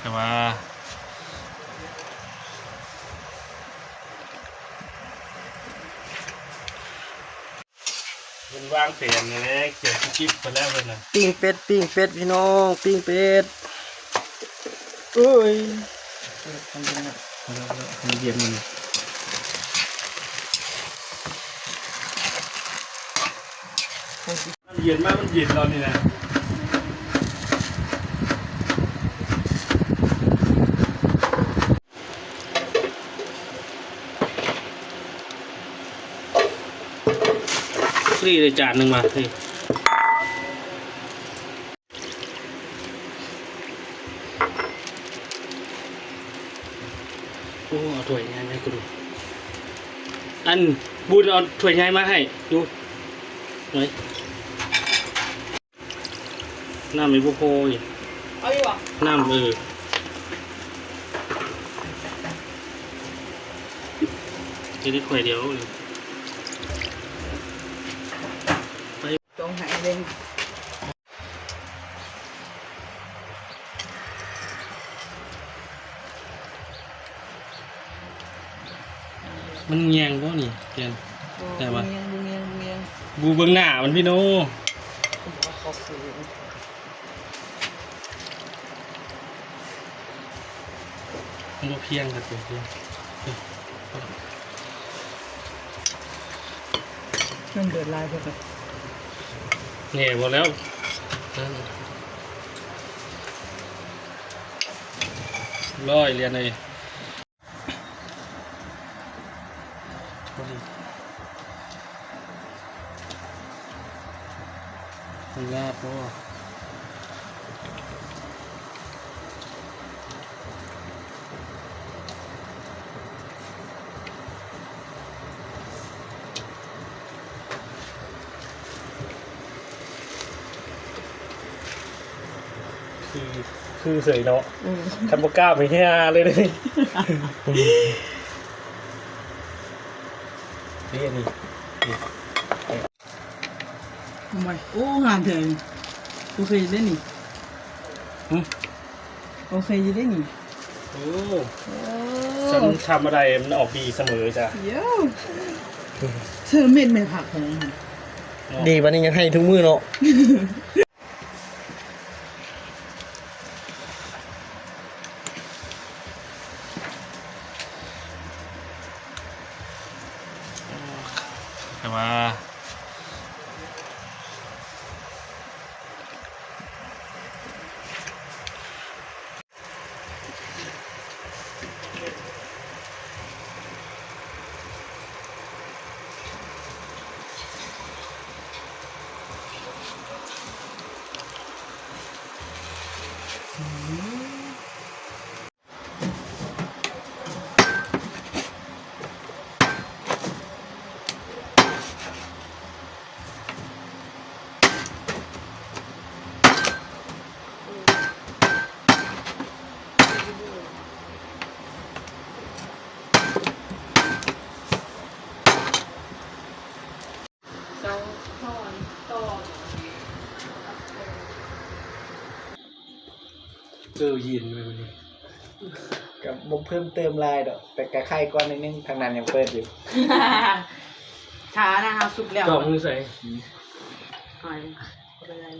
ແຕ່ວ່າ ເພິ່ນວາງແຜນແລ້ວ ຂຽນສະກິບໄປແລ້ວເພິ່ນນະ. ປີ້ງເປັດ ປີ້ງເປັດ ພີ່ນ້ອງ ປີ້ງເປັດ. ໂອ້ຍ ມັນເຢັນມັນ ມັນເຢັນມາ ມັນເຢັນຕອນນີ້ນະ. ນີ້ ໄດ້ຈານໜຶ່ງມາ. ໂອ້ ເອົາຖ້ວຍໃຫຍ່ມາໃຫ້ກູດູ. ອັນ ບູດ ເອົາຖ້ວຍໃຫຍ່ມາໃຫ້ດູ. ນ້ຳມີບໍ່ພໍອີກ. ເອົາຢູ່ຫວາ? ນ້ຳ ເອີ ຈະໄດ້ຖ້ວຍດຽວ. ຕ້ອງໃຫ້ເລັ່ງ. ມັນແຍງບໍ່ນີ້ ແກ່ນ? ບໍ່ ແຕ່ວ່າ ບໍ່ແຍງ ບໍ່ແຍງ ບໍ່ແຍງ. ບໍ່ເບິ່ງໜ້າມັນພີ່ໂນ. ມັນບໍ່ພຽງກັນຕິ. ມັນເດືອດຫຼາຍເພິ່ນ. ແນ່ບໍ່ແລ້ວ. ຮ້ອຍຫຼຽນເອີຍ. ມັນລາບບໍ່? ຄື ຄືເສີຍເນາະ. ອືມ ຄັນບໍ່ກ້າໄປຫາເລີຍເດ້. ນີ້ ອັນນີ້ ນີ້ ໂອ້ຍ ໂອ້ ງາມແທ້. ໂອເຄຢູ່ເດ້ນີ້. ຫຶ? ໂອເຄຢູ່ເດ້ນີ້. ໂອ້ ໂອ້ ສັນທຳອະໄລມັນອອກດີສະເໝີຈ້ະ. ໂຢ ເສີມເມັດແມ່ຜັກຂອງມັນ. ເນາະ ດີປານນີ້ຍັງໃຫ້ທຸກມື້ເນາະ. ແຕ່ວ່າ ເອີ ເຢັນເລີຍມື້ນີ້. ກໍບໍ່ເພີ່ມເຕີມຫຼາຍດອກ ແຕ່ກໍໄຄກວ່າໜ້ອຍໜຶ່ງ ທາງນັ້ນຍັງເປີດຢູ່. ຖ້ານະ ເຮົາສຸກແລ້ວ. ກ້ອງຢູ່ໃສ? ຫອຍ ເອົາໄປເລີຍ.